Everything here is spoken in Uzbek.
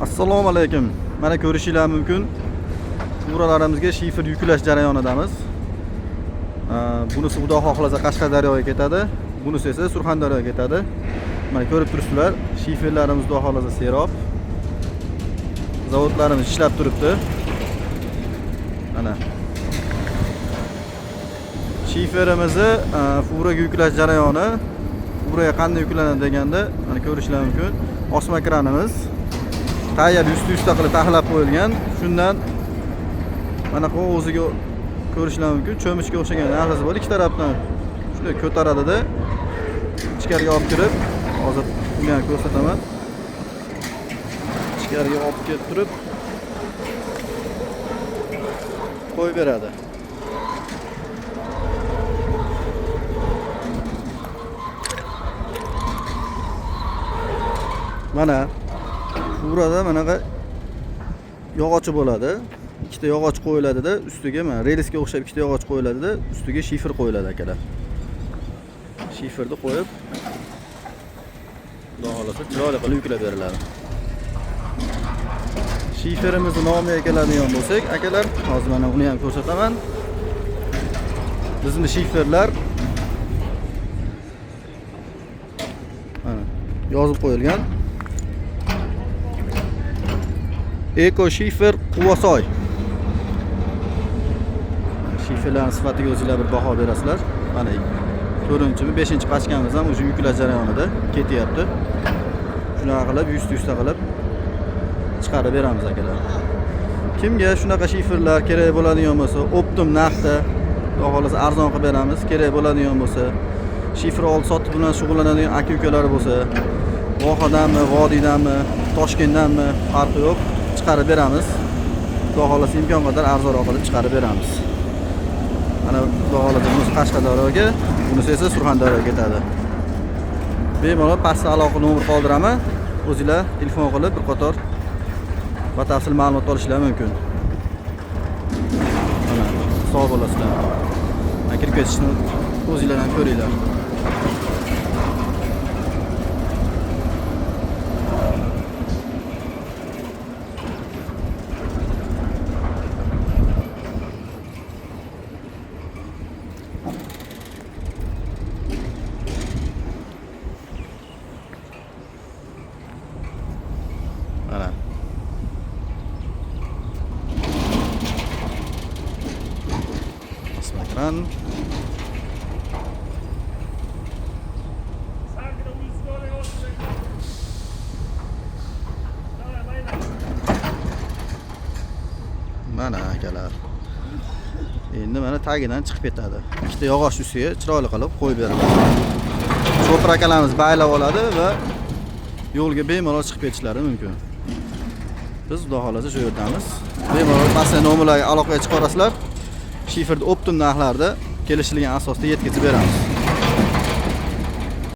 Assalomu alaykum. Mana ko'rishinglar mumkin. Furalarimizga shifer yuklash jarayonidamiz. Bunisi Xudo xohlasa Qashqadaryoga ketadi, bunisi esa Surxondaryoga ketadi. Mana ko'rib turibsizlar, shiferlarimiz Xudo xohlasa serob. Zavodlarimiz ishlab turibdi. Mana shiferimizni furaga yuklash jarayoni, furaga qanday yuklanadi deganda, mana ko'rishinglar mumkin. Osma kranimiz tayyor yuzta qilib taxlab qo'yilgan. Shundan mana bu o'ziga ko'rishlar mumkin. Cho'michga o'xshagan narsasi bor. Ikki tarafdan shunday ko'taradida ichkariga olib kirib, hozir uni ham ko'rsataman. Ichkariga olib kelib turib qo'yib beradi. Mana furada manaqa yog'ochi bo'ladi. Ikkita yog'och qo'yiladida, ustiga mana relsga o'xshab ikkita yog'och qo'yiladida, ustiga shifer qo'yiladi akalar. Shiferni qo'yib, Xudo xohlasa chiroyli qilib yuklab beriladi. Shiferimizni nomiga keladigan bo'lsak, akalar, hozir mana uni ham ko'rsataman. Bizni shiferlar mana yozib qo'yilgan. Eko shifer Quvasoy. Shiferlarning sifatiga o'zinglar bir baho berasizlar. Mana 4-mi 5-chi pachkamiz ham o'sha yuklash jarayonida ketyapti. Shunaqa qilib yuzta qilib chiqarib beramiz akalar. Kimga shunaqa shiferlar kerak bo'ladigan bo'lsa, optim narxda, Xudo xohlasa arzon qilib beramiz. Kerak bo'ladigan bo'lsa, shifer oldi sotib bilan shug'ullanadigan aka-ukalar bo'lsa, Vohadanmi, Vodiydanmi, Toshkentdanmi, farqi yo'q, chiqarib beramiz. Xudo xohlasa imkon qadar arzonroq qilib chiqarib beramiz. Mana Xudo xohlasa bunisi Qashqadaryoga, bunisi esa Surxondaryoga ketadi. Bemalol pastda aloqa nomer qoldiraman. O'zinglar telefon qilib bir qator batafsil ma'lumot olishlar mumkin. Mana sog' bo'lasizlar. Mana kirib ketishni o'zinglar ham ko'ringlar. Mana. Osma kran. Mana akalar. Endi mana tagidan chiqib ketadi. Ikkita yog'och ustiga chiroyli qilib qo'yib beriladi. Cho'pir akalarimiz baylab oladi va yo'lga bemalol chiqib ketishlari mumkin. Biz Xudo xohlasa shu yerdamiz. Bemalol pastda nomerlarga aloqaga chiqarasizlar. Shiferni optim narxlarda kelishilgan asosda yetkazib beramiz.